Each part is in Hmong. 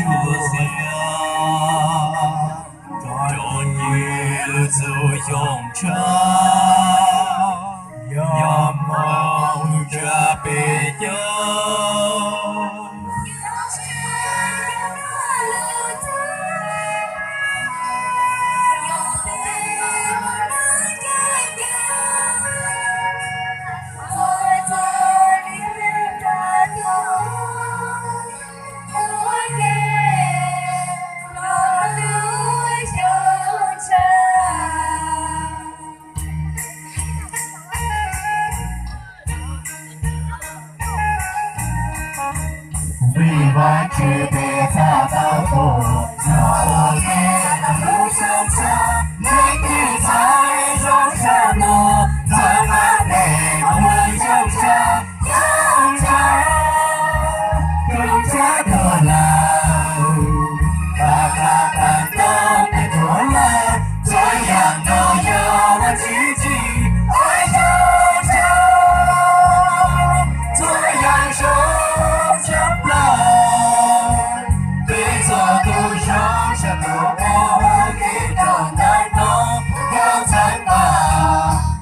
Tsuas xiab rau nyiaj lub txuj xyoo tshav, yog mob lub tshav peb caug. Vim Vajtswv peb txhaj tau tuaj, yog ua ke rau lub xyoo tshav, leej twg txhawj zoo sab ntuj, txhawj nqa peb mus lub xyoo tshav, xyoo tshav, xyoo tshav tuaj lawm. Pab dlab pab ntoo peb tuaj lawm, txhua yam no yog Vajtswv tsim, ua xyoo tshav, txhua yam zoo tshaj plaws. Peb txhua tus zoo sab ntuj ua ke rau ntawm no, txhawj nqa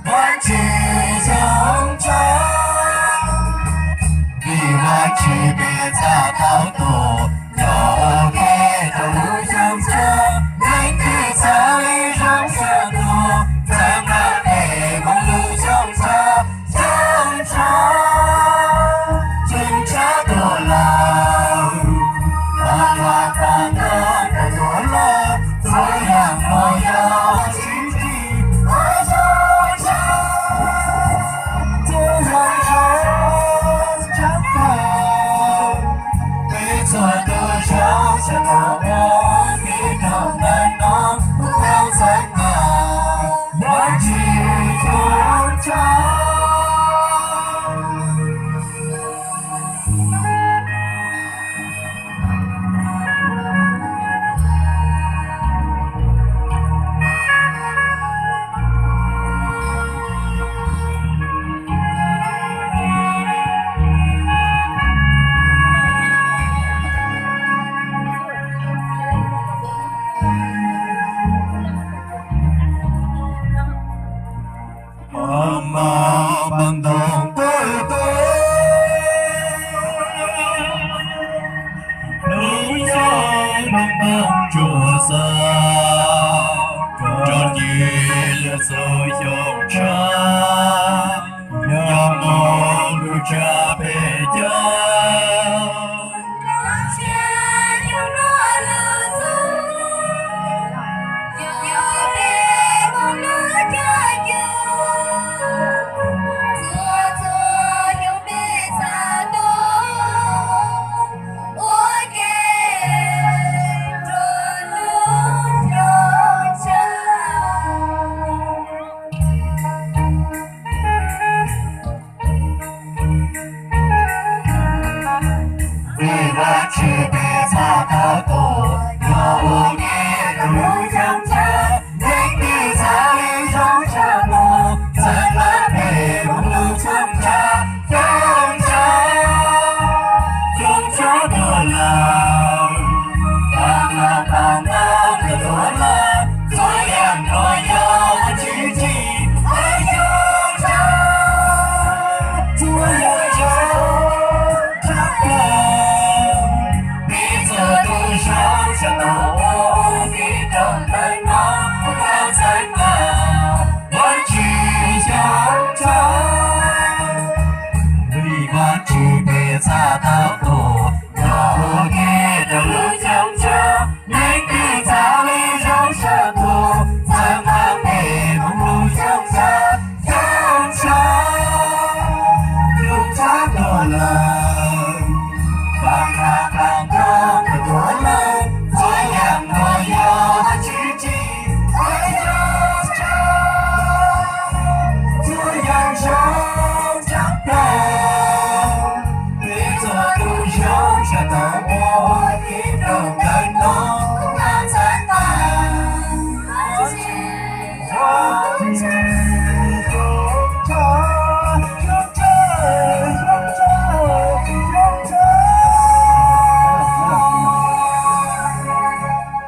Vajtswv xyoo tshav. Vim Vajtswv peb txhaj tau tuaj, yog ua ke rau lub xyoo tshav, leej twg txhawj zoo sab ntuj, txhawj nqa peb mus lub xyoo tshav, xyoo tshav, xyoo tshav tuaj lawm. Pab dlab pab ntoo peb tuaj lawm, txhua yam no yog Vajtswv tsim, ua xyoo tshav, txhua yam zoo tshaj plaws. Peb txhua tus zoo sab ntuj ua ke rau ntawm no, txhawj nqa Vajtswv xyoo tshav. Pab mab pab ntoo tawm tuaj, lub xyoo ntoo tsuas xav, rau nyiaj lub txuj xyoo tshav, yog mob lub tshav peb caug. Vim Vajtswv peb txhaj tau tuaj, yog ua ke rau lub xyoo tshav, leej twg txhawj zoo sab ntuj, txhawj nqa peb mus lub xyoo tshav, xyoo tshav, xyoo tshav tuaj lawm. Pab dlab pab ntoo peb tuaj lawm, txhua yam no yog Vajtswv tsim, ua xyoo tshav, txhua yam zoo tshaj plaws. Peb txhua tus zoo sab ntuj ua ke rau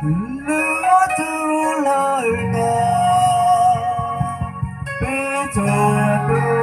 Nws ua txwj lawm na, peb txhua tus